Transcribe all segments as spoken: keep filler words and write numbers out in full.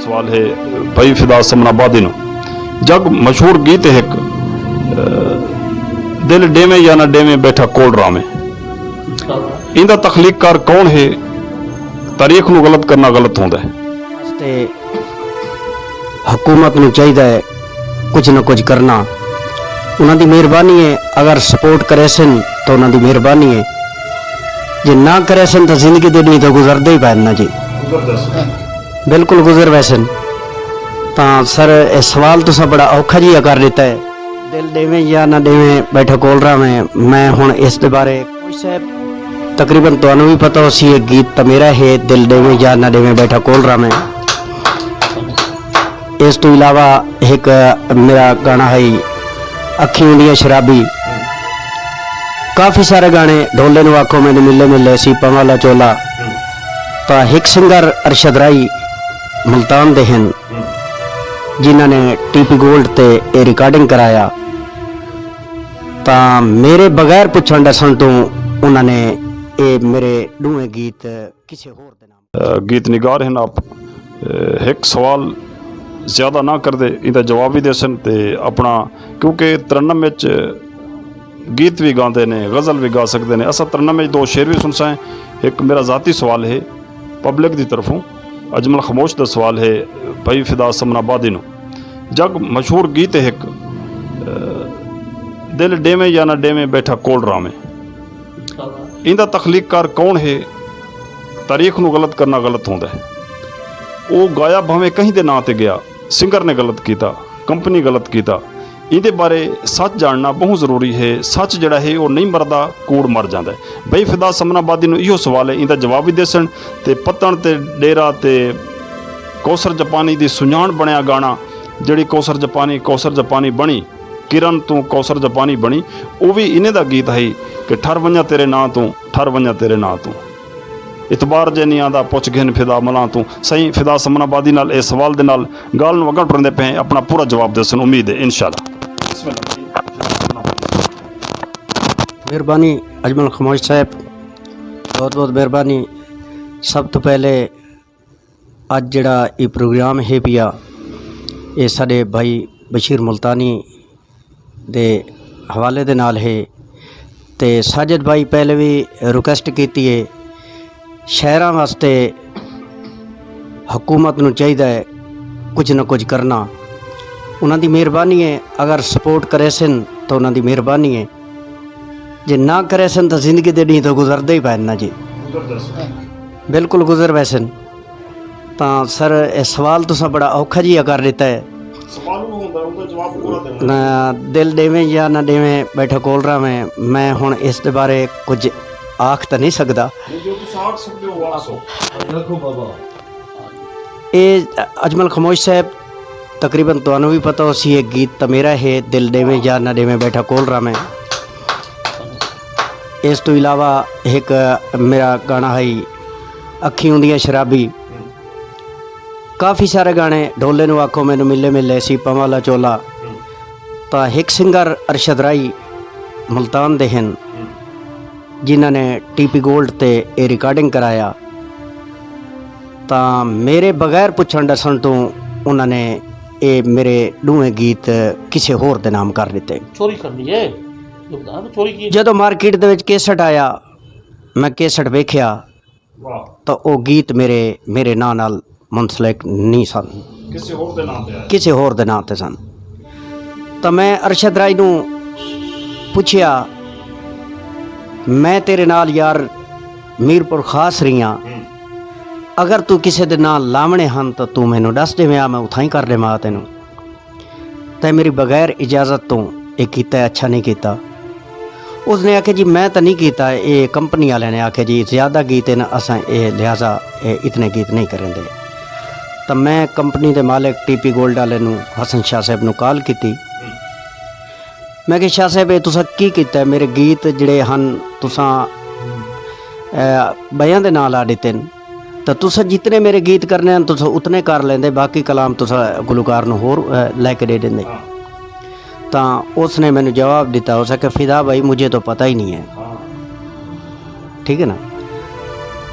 سوال ہے بھائی فدا سمن آبادی نو۔ جگ مشہور گیت ہے ہک، دل ڈیویں یا نہ ڈیویں، بیٹھا کول راویں۔ ایندا تخلیق کار کون ہے؟ تاریخ نو غلط کرنا غلط ہوندا ہے۔ واسطے حکومت نوں چاہیدا ہے کجھ نہ کجھ کرنا۔ انہاں دی مہربانی ہے، اگر سپورٹ کریسن تاں انہاں دی مہربانی ہے، جے نہ کریسن تاں زندگی دے ݙینہہ تاں گزردے ہی پئن نا جی۔ بالکل گزر ویسن۔ تاں سر، اے سوال تساں بڑا اوکھا جیہا کر ݙتا ہے۔ دل ݙیویں یا نہ ݙیویں، بیٹھا کول راویں۔ میں ہݨ اس دے بارے، کوئی صاحب، تقریباً تہانوں وی پتہ ہوسی، اے گیت تاں میرا ہے، دل ݙیویں یا نہ ݙیویں، بیٹھا کول راویں۔ اس توں علاوہ ہک میرا گانا ہئی اکھیں ہوندیاں شرابی۔ کافی سارے گانے، ڈھولے نوں آکھو میݙے ملے ملے، سیپاں والا چولا۔ تاں ہک سنگر ارشد رائی ملتان دے ہن، جنہاں نے ٹی پی گولڈ تے اے ریکارڈنگ کرایا۔ تاں میرے بغیر پچھݨ ݙسݨ توں انہاں نے اے میرے ݙوہیں گیت کسے ہور دے نام۔ گیت نگار ہن آپ۔ ہک سوال زیادہ نہ کردے، ایندا جواب وی ݙیسن تے اپݨا، کیونکہ ترنم وچ گیت وی گاندے نے، غزل وی گا سڳدے نے۔ اساں ترنم وچ ݙو شعر وی سݨساں۔ ہک میرا ذاتی سوال ہے پبلک دی طرفوں، اجمل خاموش دا سوال ہے بھائی فدا سمن آبادی نو۔ جگ مشہور گیت ہے ہک، دل ڈیویں یا نہ ڈیویں، بیٹھا کول راویں۔ ایندا تخلیق کار کون ہے؟ تاریخ نو غلط کرنا غلط ہوندا ہے۔ او گایا بھاویں کہیں دے ناں تے گیا، سنگر نے غلط کیتا، کمپنی غلط کیتا۔ ایندے بارے سچ جاننا بہوں ضروری ہے۔ سچ جیڑھا ہے او نئیں مردا، کوڑ مر جاندا ہے۔ بھئی فدا سمن آبادی نو ایہو سوال ہے، ایندا جواب وی ݙیسن۔ تے پتݨ تے ݙیرہ تے کوثر جاپانی دی سنڄاݨ بݨیا گانا، جیڑھی کوثر جاپانی، کوثر جاپانی بݨی، کرن توں کوثر جاپانی بݨی، او وی انہیں دا گیت ہئی کہ ٹھر ونڄاں تیرے ناں توں، ٹھر ونڄاں تیرے ناں توں۔ اعتبار جے نی آندا، پچھ گھن فدا ملاں توں۔ سئیں فدا سمن آبادی نال اے سوال دے نال ڳالھ نوں اڳاں ٹریندے پئے ہیں، اپݨا پورا جواب ݙیسن، امید ہے، انشاءاللہ۔ مہربانی اجمل خاموش صاحب، بہت بہت مہربانی۔ سب توں پہلے اڄ جیڑھا اے پروگرام ہے پیا، اے ساݙے بھائی بشیر ملتانی دے حوالے دے نال ہے۔ تے ساجد بھائی پہلے وی ریکویسٹ کیتی ہے، شاعراں واسطے حکومت نوں چاہیدا ہے کجھ نہ کجھ کرنا۔ انہاں دی مہربانی ہے، اگر سپورٹ کریسن تاں انہاں دی مہربانی ہے، جے نہ کریسن تاں زندگی دے ݙینہہ تاں گزردے ہی پئن نا جی۔ بالکل گزر ویسن۔ تاں سر، اے سوال تساں بڑا اوکھا جیہا کر ݙتا ہے۔ سوال وی ہوندا، اوندا جواب پورا ݙیوݨا۔ نہ، دل ݙیویں یا نہ ݙیویں، بیٹھا کول راویں۔ میں ہݨ اس دے بارے کجھ آکھ تاں نئیں سڳدا۔ نہیں، جو تساں آکھ سڳدے ہو، آکھو۔ آکھو بابا۔ اے اجمل خاموش صاحب، تقریباً تہانوں وی پتہ ہوسی، اے گیت تاں میرا ہے، دل ݙیویں یا نہ ݙیویں، بیٹھا کول راویں۔ اس توں علاوہ ہک میرا گانا ہئی اکھیں ہوندیاں شرابی۔ کافی سارے گانے، ڈھولے نوں آکھو میݙے ملے ملے، سیپاں والا چولا۔ تاں ہک سنگر ارشد رائی ملتان دے ہن، جنہاں نے ٹی پی گولڈ تے اے ریکارڈنگ کرایا۔ تاں میرے بغیر پچھݨ ݙسݨ توں انہاں نے اے میرے ݙوہیں گیت کسے ہور دے نام کر ݙتے۔ چوری کرنی ہے۔ چوری کی؟ جدوں مارکیٹ دے وچ کیسٹ آیا، میں کیسٹ ویکھیا، تاں او گیت میرے، میرے ناں نال منسلک نی سن۔ کسے ہور دے ناں تے آئے۔ کسے ہور دے ناں تے سن۔ تاں میں ارشد رائی نوں پچھیا، میں تیرے نال یار میر پور خاص رہیاں، اگر توں کسے دے ناں لاوݨے ہن تاں توں مینوں ݙس ݙیویں، آ میں اتھائیں کر ݙیواں تینوں۔ تیں میری بغیر اجازت توں اے کیتا ہے، اچھا نہیں کیتا۔ اس نے آکھیا جی میں تاں نہیں کیتا، اے کمپنی والے نے آکھیا جی زیادہ گیت ہیں اساں اے لہذا اے اتنے گیت نہیں کریندے۔ تاں میں کمپنی دے مالک ٹی پی گولڈ والے نوں، حسن شاہ صاحب نوں کال کیتی۔ میں کہ شاہ صاحب اے تساں کی کیتا ہے؟ میرے گیت جڑے ہن تساں بیاں دے نال آ ڈتے ہیں، تاں تساں جتنے میرے گیت کرنے ہیں تساں اتنے کر لیندے، باقی کلام تساں گلوکار نوں ہور لے کے ڈے دیندے۔ تاں اس نے مینوں جواب دیتا، اس آکھیا فدا بھائی مجھے تو پتہ ہی نہیں ہے۔ ٹھیک ہے نا؟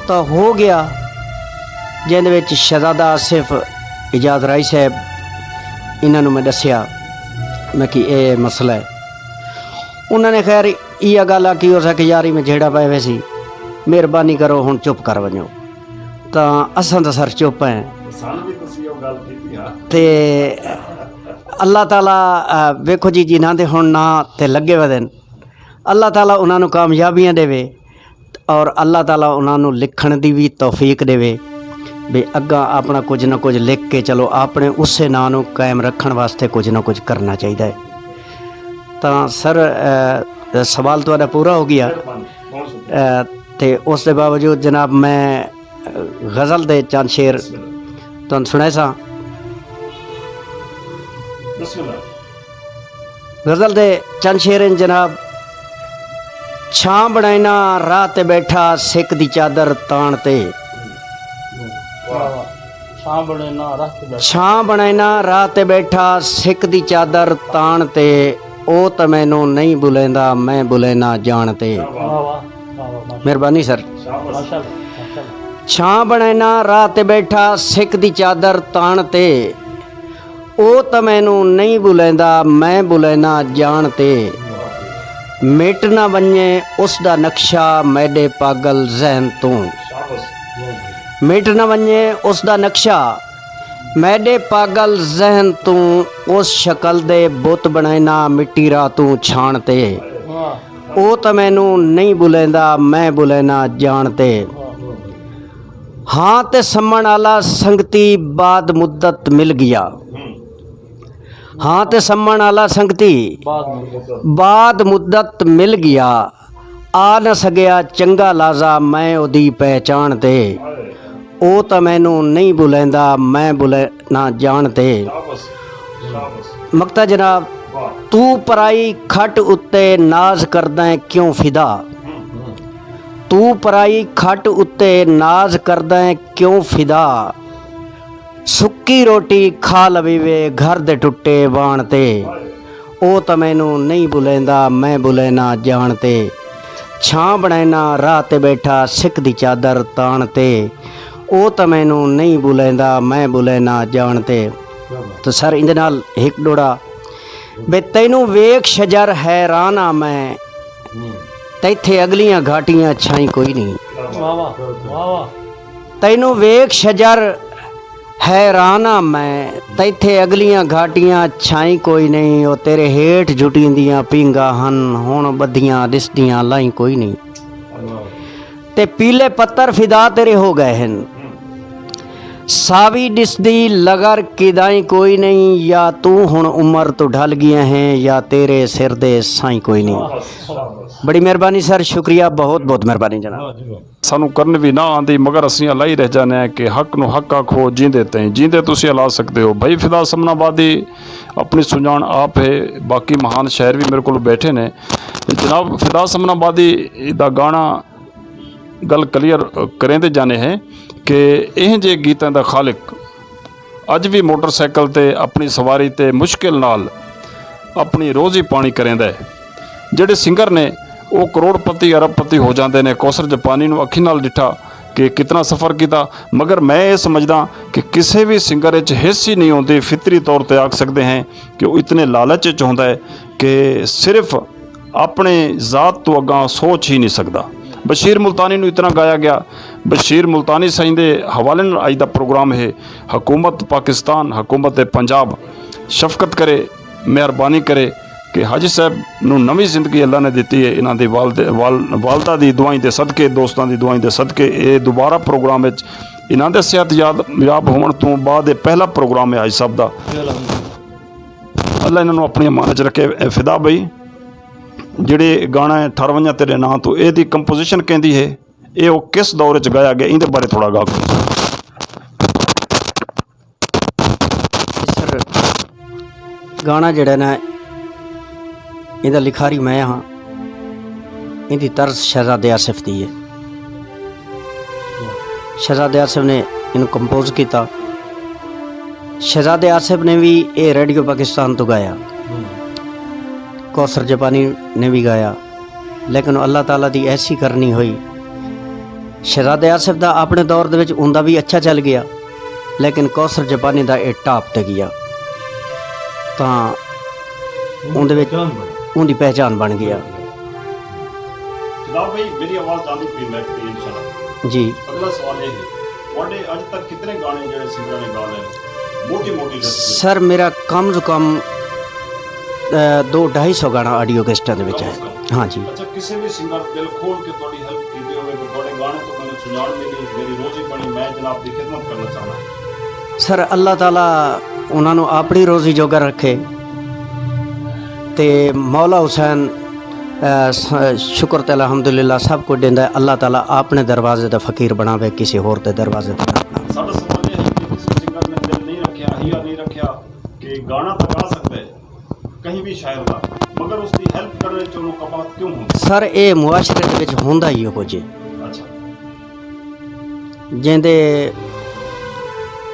تاں ہو گیا جیندے وچ شہزادہ آصف، اعجاز رائی صاحب، انہاں نوں میں ݙسیا، میں کہ اے مسئلہ ہے۔ انہاں نے خیر ایہا ڳالھ آکھی، ہو سکے یاری میں جھیڑا پئے ویسی، مہربانی کرو ہݨ چپ کر ونڄو۔ تاں اساں تاں سر چپ ہیں۔ تے اللہ تعالیٰ، آ، ویکھو جی، جنہاں دے ہݨ ناں تے لڳے ودن، اللہ تعالیٰ انہاں نوں کامیابیاں ݙیوے۔ اور اللہ تعالیٰ انہاں نوں لکھݨ دی وی توفیق ݙیوے، بھئی اڳاں اپݨا کجھ نہ کجھ لکھ کے، چلو، اپݨے اسے ناں نوں قائم رکھݨ واسطے کجھ نہ کجھ کرنا چاہیدا ہے۔ تاں سر، اے، سوال تہاݙا پورا ہو ڳیا۔ اے، تے اس دے باوجود جناب، میں غزل دے چند شعر تہاݙے سݨیساں۔ غزل دے چند شعر ہن جناب۔ چھاں بݨائنا راہ تے ٻیٹھا سک دی چادر تاݨ تے۔ چھاں بݨائنا راہ تے ٻیٹھا سک دی چادر تاݨ تے۔ او تاں مینوں نئیں ٻلیندا، میں ٻلینا ڄاݨ تے۔ مہربانی سر۔ چھاں بݨائنا راہ تے ٻیٹھا سک دی چادر تاݨ تے۔ او تاں مینوں نئیں ٻلیندا، میں ٻلینا ڄاݨ تے۔ مٹ نہ ونڄے اس دا نقشہ میݙے پاڳل ذہن توں۔ مٹ نہ ونڄے اس دا نقشہ میݙے پاڳل ذہن توں۔ اس شکل دے بت بݨائنا مٹی راہ توں چھاݨ تے۔ او تاں مینوں نئیں ٻلیندا، میں ٻلینا ڄاݨ تے۔ ہاں تے سمݨ آلا سنگتی بعد مدت مل ڳیا۔ ہاں تے سمݨ آلا سنگتی بعد مدت مل ڳیا۔ آ نہ سڳیا چنڳا لازا میں اودی پہچاݨ تے۔ او تاں مینوں نئیں ٻلیندا، میں ٻلینا ڄاݨ تے۔ مقطع جناب، توں پرائی کھٹ اتے ناز کردیں کیوں فدا؟ توں پرائی کھٹ اتے ناز کردیں کیوں فدا؟ سکی روٹی کھا لویوے گھر دے ٹٹے واݨ تے۔ او تاں مینوں نئیں ٻلیندا، میں ٻلینا ڄاݨ تے۔ چھاں بݨائنا راہ تے ٻیٹھا سک دی چادر تاݨ تے۔ او تاں مینوں نئیں ٻلیندا، میں ٻلینا ڄاݨ تے۔ تو سر، ایندے نال ہک ݙوہڑا، بے تینوں ویکھ شجر حیران آں میں، تیتھے اڳلیاں گھاٹیاں چھائیں کوئی نہیں۔ تینوں ویکھ شجر حیران آں میں، تیتھے اڳلیاں گھاٹیاں چھائیں کوئی نہیں۔ او تیرے ہیٹھ جھٹیندیاں پینگاں ہن، ہݨ ٻدھیاں ݙسدیاں لائیں کوئی نہیں۔ تے پیلے پتر فدا تیرے ہو ڳئے ہن۔ ساوی ݙسدی لغر کیدائیں کوئی نئیں، یا توں ہݨ عمر توں ڈھل ڳیا ہیں، یا تیرے سر دے سائیں کوئی نئیں۔ بڑی مہربانی سر، شکریہ، بہت بہت مہربانی جناب۔ سانوں کرن وی نہ آندی، مگر اسیں الائی رہ جانے ہیں کہ حق نوں حق آکھو، جیندے تئیں جیندے تسیں الا سڳدے ہو۔ بھائی فدا سمن آبادی اپݨی سنڄاݨ آپ ہے، باقی مہان شاعر وی میرے کول ٻیٹھے نے۔ جناب فدا سمن آبادی دا گانا ڳل کلیئر کریندے جانے ہیں کہ ایہجے گیتاں دا خالق اڄ وی موٹر سائیکل تے اپݨی سواری تے مشکل نال اپݨی روزی پاݨی کریندا ہے۔ جیڑھے سنگر نے او کروڑ پتی ارب پتی ہو جاندے نے۔ کوثر جاپانی نوں اکھیں نال ݙٹھا کہ کتنا سفر کیتا، مگر میں اے سمجھداں کہ کسے وی سنگر اچ حس ہی نہیں ہوندی، فطری طور تے آکھ سڳدے ہیں کہ او اتنے لالچ اچ ہوندا ہے کہ صرف اپݨے ذات توں اڳاں سوچ ہی نہیں سڳدا۔ بشیر ملتانی نوں اتنا ڳایا ڳیا۔ بشیر ملتانی سئیں دے حوالے نال اڄ دا پروگرام ہے۔ حکومت پاکستان، حکومت پنجاب شفقت کرے، مہربانی کرے کہ حاجی صاحب نوں نویں زندگی اللہ نے ݙتی ہے۔ انہاں دی والد-، وال-، والدہ دی دعائیں دے صدقے، دوستاں دی دعائیں دے صدقے، اے دوبارہ پروگرام وچ انہاں دے صحت یاد، یاب ہووݨ توں بعد اے پہلا پروگرام ہے حاجی صاحب دا۔ اللہ انہاں نوں اپݨی امان وچ رکھے۔ اے فدا بھائی، جیڑھے گانا ہے ٹھر ونڄاں تیݙے ناں توں، اے دی کمپوزیشن کیندی ہے؟ اے او کس دور وچ ڳایا ڳیا، ایندے بارے تھوڑا ڳالھ کرو۔ سر، گانا جیڑھا نا، ایندا لکھاری میں ہاں، ایندی طرز شہزادے آصف دی ہے۔ شہزادے آصف نے اینوں کمپوز کیتا۔ شہزادے آصف نے وی اے ریڈیو پاکستان توں ڳایا، کوثر جاپانی نے وی ڳایا، لیکن اللہ تعالیٰ دی ایسی کرنی ہوئی۔ شہزادے آصف دا اپݨے دور دے وچ اوندا وی اچھا چل ڳیا، لیکن کوثر جاپانی دا اے ٹاپ تے گیا، تاں اوندے وچ اوندی پہچان بن گیا۔ جناب بھائی، میری آواز جاندی پئی مائیک تے، انشاءاللہ۔ جی۔ اگلا سوال اے ہے، تہاݙے اڄ تک کتنے گانے جڑے سنگراں نے ڳا لئے؟ موٹی موٹی لسٹ۔ سر، میرا کم از کم، اے، دو ڈھائی سو گانا آڈیو کیسٹاں دے وچ ہے۔ کم از کم۔ ہاں جی۔ اچھا، کسے وی سنگر دل کھول کے تہاݙی ہیلپ کیتی ہووے کہ تہاݙے گانے توں مینوں سنڄاݨ ملی، میری روزی بݨی، میں جناب دی خدمت کرنا چاہنا۔ سر، اللہ تعالیٰ انہاں نوں اپݨی روزی جوگا رکھے۔ تے مولا حسین، اے، س-، شکر تے الحمدللہ سب کچھ ݙیندا ہے۔ اللہ تعالیٰ اپݨے دروازے دا فقیر بݨاوے، کسے ہور دے دروازے تے نہ بݨاوے۔ ساݙا سوال اے ہے کہ جس سنگر نے دل نہیں رکھیا، حیا نہیں رکھیا کہ گانا تاں ڳا سڳدا ہے، کہیں وی شاعر دا، مگر اس دی ہیلپ کرݨ وچ اونوں قباحت کیوں ہوندی؟ سر، اے معاشرے دے وچ ہوندا ہی ایہو کجھ ہے۔ اچھا۔ جیندے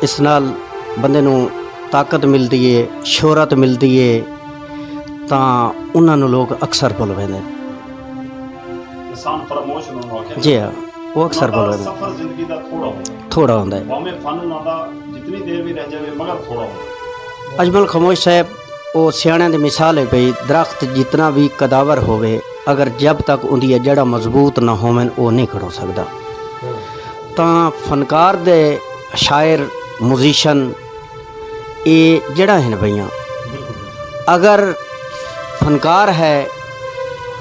اس نال بندے نوں طاقت ملدی ہے، شہرت ملدی ہے، تاں انہاں نوں لوک اکثر بھل ویندے۔ انسان فراموش انہاں نوں آکھیا جی ہاں، او اکثر انہاں دا بھل ویندے۔ سفر زندگی دا تھوڑا ہوندا ہے۔ تھوڑا ہوندا ہے۔ بھاویں فن انہاں دا جتنی دیر وی رہ جاوے، مگر تھوڑا ہوندا ہے۔ اجمل خاموش صاحب، او سیاݨیاں دی مثال ہے پئی، درخت جتنا وی قداور ہووے، اگر جب تک اوندیاں جڑاں مضبوط نہ ہوون، او نہیں کھڑو سڳدا۔ تاں فنکار دے، شاعر، میوزیشن، اے جڑاں ہن پئیاں۔ اگر فنکار ہے،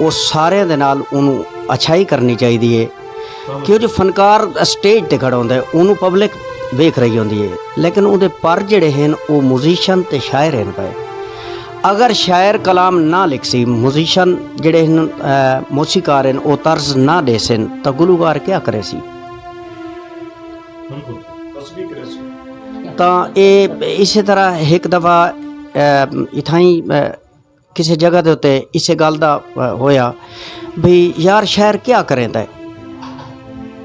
او سارے دے نال اونوں اچھائی کرݨی چاہیدی ہے۔ کیوں جو فنکار اسٹیج تے کھڑا ہوندا ہے، اونوں پبلک ویکھ رہی ہوندی ہے، لیکن اوندے پر جڑے ہن، او میوزیشن تے شاعر ہن پئے۔ اگر شاعر کلام نہ لکھسی، میوزیشن جڑے ہن، اے، موسیقار ہن، او طرز نہ ݙیسن، تاں گلوکار کیا کریسی؟ بالکل۔ تاں اے اسے طرح ہک دفعہ، اے، اتھائیں، اے، کسے جگہ دے اتے اسے ڳالھ دا، آ، ہویا بھئی یار شاعر کیا کریندا ہے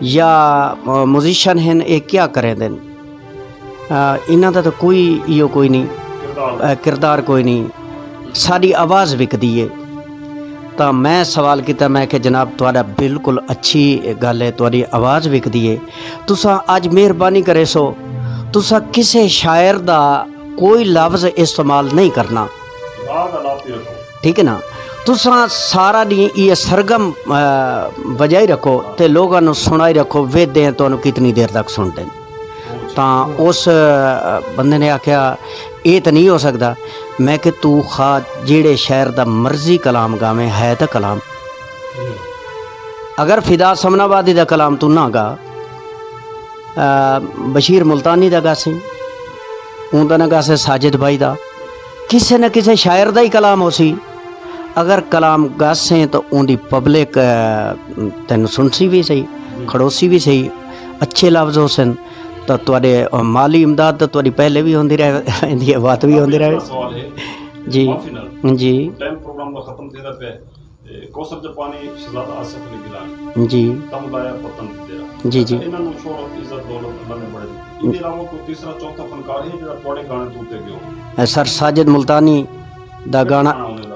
یا، آ، میوزیشن ہن، اے کیا کریندن؟ آ، انہاں دا تاں کوئی ایہو کوئی نہیں، کردار۔ آ، کردار کوئی نہیں، ساݙی آواز وکدی ہے۔ تاں میں سوال کیتا، میں کہ جناب تہاݙا بالکل اچھی ڳالھ ہے، تہاݙی آواز وکدی ہے، تساں اڄ مہربانی کریسو، تساں کسے شاعر دا کوئی لفظ استعمال نہیں کرنا۔ ٹھیک ہے نا؟ تساں سارا ݙینہہ ایہ سرگم، آ، وڄائی رکھو تے لوکاں نوں سݨائی رکھو، ویندے ہیں تہانوں کتنی دیر تک سݨدے۔ تاں اس، آ، بندے نے آکھیا، "اے تاں نہیں ہو سڳدا۔" میں کہ، "توں خا جیڑھے شاعر دا مرضی کلام ڳاویں، ہے تاں کلام۔ اگر فدا سمن آبادی دا کلام توں نہ ڳا، آ، بشیر ملتانی دا ڳاسیں، اوندا نہ ڳاسیں ساجد بھائی دا، کسے نہ کسے شاعر دا ہی کلام ہوسی۔ اگر کلام ڳاسیں تاں اوندی پبلک، آ، تینوں سݨسی وی صحیح، کھڑوسی وی صحیح، اچھے لفظ ہوسن، تاں تہاݙے، آ، مالی امداد تاں تہاݙی پہلے وی ہوندی رہ ویندی ہے، وت وی ہوندی رہے۔" سوال ہے، جی۔ معافی نال۔ جی۔ ٹائم پروگرام دا ختم تھیندا پیا ہے۔ اے کوثر جاپانی، شہزادہ آصف علی گیلانی۔ جی۔ تم لایا پتن دی تیرا۔ جی، جی۔ اچھا، انہاں نوں شہرت، عزت، دولت اللہ نے بڑے ݙتی۔ ایندے علاوہ کوئی تیسرا چوتھا فنکار ہے جڑا تہاݙے گانے توں اتے ڳیو؟ اے سر ساجد ملتانی دا گانا، گانا ہونے دا۔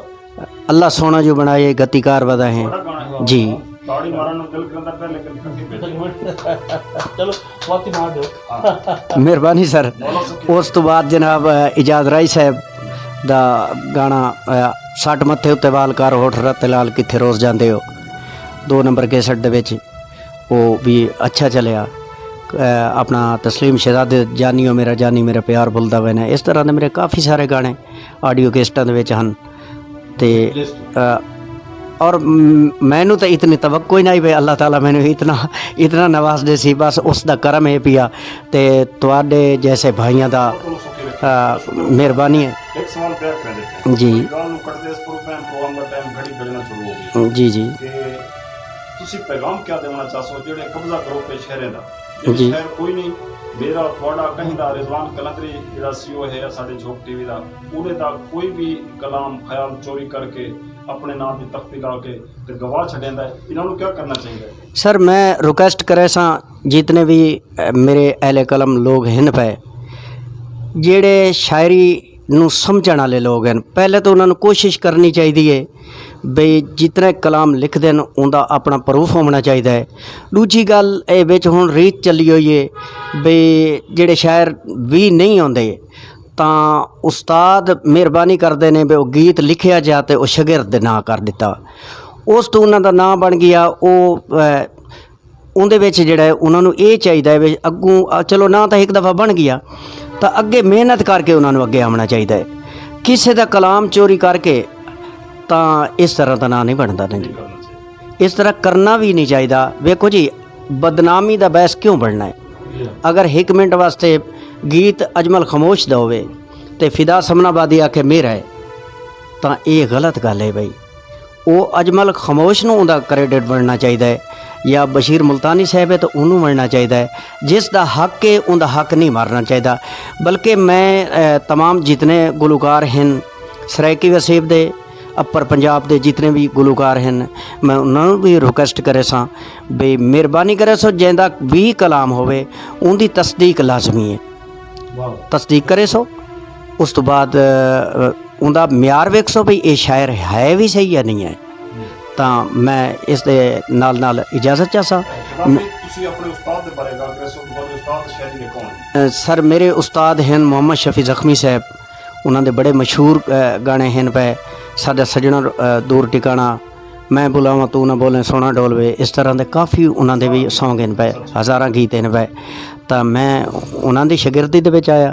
اللہ سوہݨا جو بݨائے، گتی کار ودا ہیں۔ تہاݙا گانا ہے۔ جی۔ تاڑی مارن نوں دل کریندا پیا، لیکن کٹھی بیٹھے۔ چلو، باقی مار ݙیو۔ مہربانی سر۔ اس توں بعد جناب، اعجاز راہی صاحب دا گانا، آ، "سٹ متھے اتے وال کر، ہوٹھ رت لال، کتھے روز جاندے ہو"، دو نمبر کیسٹ دے وچ، او وی اچھا چلیا۔ آ، اپݨا تسلیم شہزادے، "جانی او میرا جانی، میرا پیار بھلدا وینا"، اس طرح دے میرے کافی سارے گانے آڈیو کیسٹاں دے وچ ہن۔ تے، آ، اور م-، مینوں تاں اتنی توقع ہی نہ ہئی بھئی اللہ تعالیٰ مینوں اتنا، اتنا نواز ݙیسی، بس اس دا کرم ہے پیا۔ تے تہاݙے جیسے بھائیاں دا، آ، مہربانی ہے۔ ہک سوال ٻیا کر ݙیساں۔ جی۔ کوئی ڳالھ نوں کٹدے اس پر پروگرام دا ٹائم گھڑی بھڄݨا شروع ہو ڳیا۔ جی، جی۔ کہ تسی پیغام کیا ݙیوݨا چاہسو جیڑھے قبضہ گروپ ہے شہریں دا؟ جی۔ شہر کوئی نہیں، میرا، تہاݙا، کہیں دا، رضوان قلندری جیڑھا سی او ہے ساݙے جھوک ٹی وی دا، اوندے دا کوئی وی کلام، خیال چوری کر کے اپݨے ناں دی تختی لا کے تے گوا چھڈیندا ہے، انہاں نوں کیا کرنا چاہیدا ہے؟ سر، میں ریکویسٹ کریساں، جتنے وی، اے، میرے اہل قلم لوگ ہن پئے، جیڑھے شاعری نوں سمجھݨ والے لوگ ہن، پہلے تو انہاں نوں کوشش کرنی چاہیدی ہے بھئی جتنے کلام لکھدے ہن، اوندا اپݨا پروف ہووݨا چاہیدا ہے۔ ݙوجھی ڳالھ اے، وچ ہݨ ریت چلی ہوئی ہے بھئی جیڑھے شاعر وی نہیں ہوندے، تاں استاد مہربانی کردے نے بھئی او گیت لکھیا جا تے او شاگرد دے ناں کر ݙتا۔ اس توں انہاں دا ناں بݨ ڳیا۔ او، اے، اوندے وچ جیڑھا ہے، انہاں نوں اے چاہیدا ہے وی اڳوں، آ، چلو، ناں تاں ہک دفعہ بݨ ڳیا، تاں اڳے محنت کر کے انہاں نوں اڳے آوݨا چاہیدا ہے۔ کسے دا کلام چوری کر کے تاں اس طرح دا ناں نہیں بݨدا نا جی۔ اس طرح کرنا وی نہیں چاہیدا۔ ویکھو جی، بدنامی دا باعث کیوں بݨنا ہے؟ اگر ہک منٹ واسطے گیت اجمل خاموش دا ہووے تے فدا ثمن آبادی آکھے میرا ہے، تاں اے غلط ڳالھ ہے بھئی۔ او اجمل خاموش نوں اوندا کریڈٹ ونڈنا چاہیدا ہے، یا بشیر ملتانی صاحب ہے تو انہوں ونڈنا چاہیدا ہے۔ جس دا حق ہے، اوندا حق نہیں مارنا چاہیدا۔ بلکہ میں، اے، تمام جتنے گلوکار ہن، سرائیکی وسیب دے، اپر پنجاب دے جتنے بھی گلوکار ہن، میں انہاں نوں بھی ریکویسٹ کرے ساں بھئی مہربانی کرے سو، جیندا بھی کلام ہووے، اوندی تصدیق لازمی ہے۔ تصدیق کرے سو، اس تو بعد، اے، اوندا معیار ویکھسو بھئی اے شاعر ہے وی صحیح یا نہیں ہے۔ تاں میں اس دے نال نال اجازت چاہساں۔ جناب، تسی اپݨے استاد دے بارے ڳالھ کریسو، تہاݙے استاد شاعری دے کون ہن؟ اے، سر، میرے استاد ہن محمد شفیع زخمی صاحب، انہاں دے بڑے مشہور، اے، گانے ہن پئے، ساݙا سڄݨا، اے، دور ٹکاݨا، میں بلاواں توں نہ بولیں، سوہݨا ڈول وے، اس طرح دے کافی انہاں دے وی سانگ ہن پئے، ہزاراں گیت ہن پئے۔ تاں میں انہاں دی شاگردی دے وچ آیا۔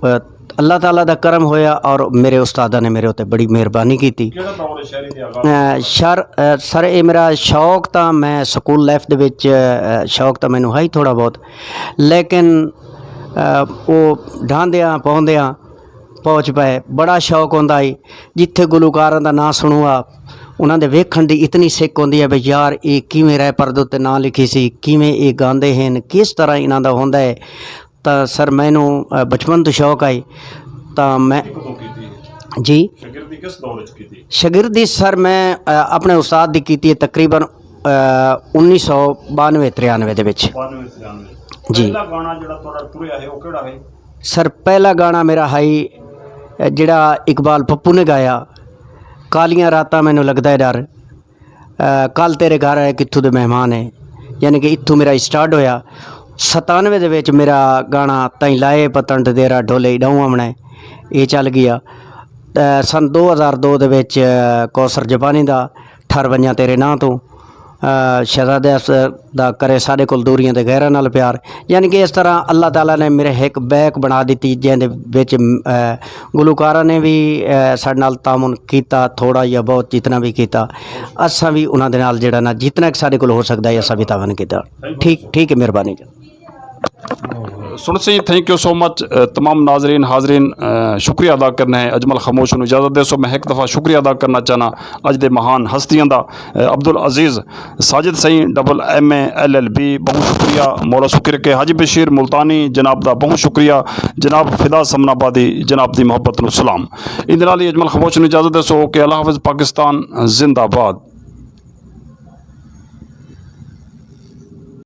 اے، اللہ تعالیٰ دا کرم ہویا اور میرے استاداں نے میرے اتے بڑی مہربانی کیتی۔ کیڑھا دور ہے شاعری دے آغاز؟ اے، شر-، اے، سر، اے میرا شوق تاں، میں سکول لائف دے وچ، اے، شوق تاں مینوں ہئی تھوڑا بہت، لیکن، اے، او ڈھاندیاں پوندیاں پہنچ پئے، بڑا شوق ہوندا ہئی۔ جتھے گلوکاراں دا ناں سݨو آ، انہاں دے ویکھݨ دی اتنی سک ہوندی ہے بھئی یار، اے کیویں ریپر دے اتے ناں لکھی سی، کیویں اے گاندے ہن، کس طرح انہاں دا ہوندا ہے۔ تاں سر، مینوں، اے، بچپن توں شوق ہئی، تاں میں، کدوں کیتی ہے؟ جی؟ شاگردی کس دور وچ کیتی؟ شاگردی سر، میں، اے، اپݨے استاد دی کیتی ہے تقریباً، اے، انیس سو بانوے تریانوے دے وچ۔ بانوے تریانوے۔ جی۔ پہلا گانا جڑا تہاݙا ٹریا ہے، او کیڑا ہے؟ سر، پہلا گانا میرا ہئی، اے، جڑا اقبال پپو نے گایا، کالیاں راتاں مینوں لڳدا ہے ݙر۔ اے، کل تیرے گھر آئے کتھوں دے مہمان ہیں، یعنی کہ اتھوں میرا اسٹارٹ ہویا۔ ستانوے دے وچ میرا گانا تائیں لائے پتنڈ دیرا ڈھولے ڈاؤں آونا ہے، یہ چل گیا۔ اے، سن دو ہزار دو دے وچ، اے، کوثر جاپانی دا ٹھر ونجاں تیرے ناں توں، اے، شہزادے اصغر دا کرے ساݙے کول دوریاں تے غیراں نال پیار، یعنی کہ اس طرح اللہ تعالیٰ نے میرے ہک بیک بݨا ݙتی، جیندے وچ، اے، گلوکاراں نے وی، اے، ساݙے نال تعاون کیتا، تھوڑا یا بہت جتنا وی کیتا، اساں وی انہاں دے نال جیڑھا نا جتنا کہ ساݙے کول ہو سڳدا ہے اساں وی تعاون کیتا۔ ٹھیک، ٹھیک ہے، مہربانی۔ سݨسیں، تھینک یو سو مچ۔ اے، تمام ناظرین، حاضرین، اے، شکریہ ادا کرنا ہے۔ اجمل خاموش نوں اجازت ݙیسو، میں ہک دفعہ شکریہ ادا کرنا چاہنا اڄ دے مہان ہستیاں دا، اے، عبدالعزیز ساجد سئیں، ڈبل ایم اے، ایل ایل بی، بہت شکریہ، مولا سکر کے، حاجی بشیر ملتانی جناب دا بہت شکریہ، جناب فدا ثمن آبادی جناب دی محبت نوں سلام۔ ایندے نال ہی اجمل خاموش نوں اجازت ݙیسو کہ اللہ حافظ، پاکستان زندہ باد۔